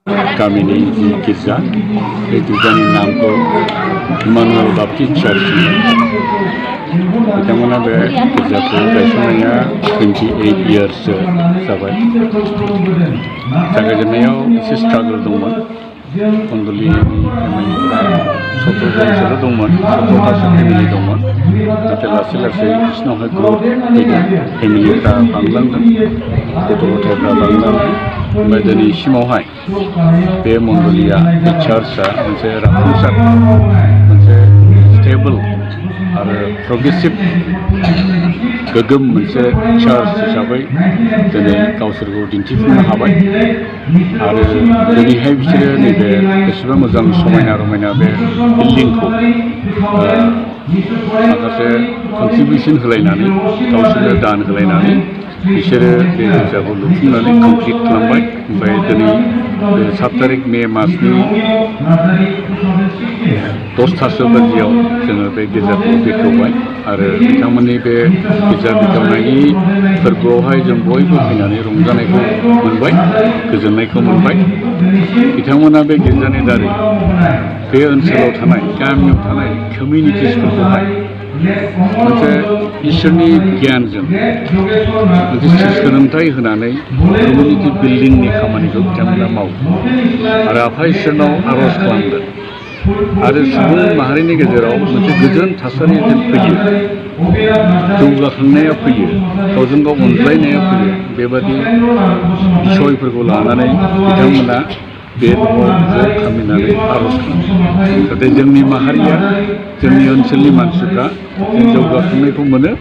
गामिनि जि गिर्जा बे गिर्जानि नामखौ इमानुएल बाप्टिस्ट चार्च बिथांमोना बे गिर्जाखौ गायसननाया 28 इयार्ससो जाबाय। जागायजेननायाव एसे स्ट्रागल दंमोन। कन्दलिनि फेमिलिफ्रा 17 जनसोल' दंमोन, 17थासो फेमिलि दंमन। नाथाय लासै लासै बिसिनावहाय ग्रथ फैदों, फेमिलिफ्रा बांलांदों, गथ' गथायफ्रा बांलांदों। ओमफ्राय दिनैसिमावहाय बे मण्डलिया, बे चार्चआ मोनसे राफुंसार, मोनसे स्टेबल आरो प्रग्रेसिभ गोगोम मोनसे चार्च हिसाबै दिनै गावसोरखौ दिन्थिफुंनो हाबाय। आरो दिनैहाय बिसोरो नैबे बेसेबा मोजां समायना रमायना बे बिल्डिंखौ माखासे कन्ट्रिबिउसन होलायनानै, गावसोरनो दान होलायनानै बिसोरो बे गिर्जाखौ लुफुंनानै कमप्लिट खालामबाय। ओमफ्राय दिनै 7 तारिख मे मासनि 10थासो बाजियाव जोङो बे गिर्जाखौ बेखेवबाय। आरो बिथांमोननि बे गिर्जा बेखेवनायनि फोरबोआवहाय जों बयबो फैनानै रंजानायखौ मोनबाय, गोजोननायखौ मोनबाय। बिथांमोना बे गिर्जानि दारै बे ओनसोलाव थानाय, गामियाव थानाय कमिउनिटिसफोरखौहाय मोनसे इसोरनि गियानजों मोनसे सोलोंथाइ होनानै कमिउनिटि बिल्डिंनि खामानिखौ बिथांमोना मावो आरो आफा इसोरनाव आर'ज खालामदों। आरो सुबुं माहारिनि गेजेराव मोनसे गोजोन थासारि फैयो, जौगाखांनाया फैयो, गावजों गाव अनज्लायनाया फैयो। बेबादि बिसयफोरखौ लानानै बिथांमोना बे न'आव ज' खामिनानै आर'ज खालामो, जाहाथे जोंनि माहारिया, जोंनि ओनसोलनि मानसिफ्रा जों जौगाखांनायखौ मोनो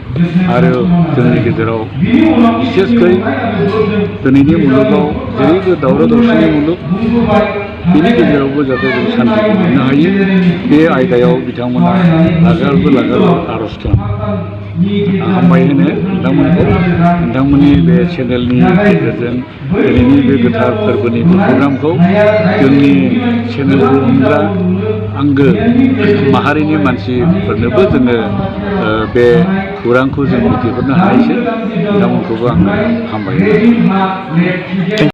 आरो जोंनि गेजेराव बिसेसकै दिनैनि मुलुगाव जेरैबो दावराव दावसिनि मुलुग, बेनि गेजेरावबो जाहाथे जों शान्तिखौ मोननो हायो, बे आयदायाव बिथांमोना लागारबो आर'ज खालामो। आं हामबाय होनो नोंथांमोनखौ, नोंथांमोननि बे चेनेलनि गेजेरजों दिनैनि बे गोथार फोरबोनि प्रग्रामखौ जोंनि चेनेलखौ अनग्रा आंगो माहारिनि मानसिफोरनोबो जोङो बे खौरांखौ जों मिथिहरनो हानायसै। नोंथांमोनखौबो आं हामबाय होनो।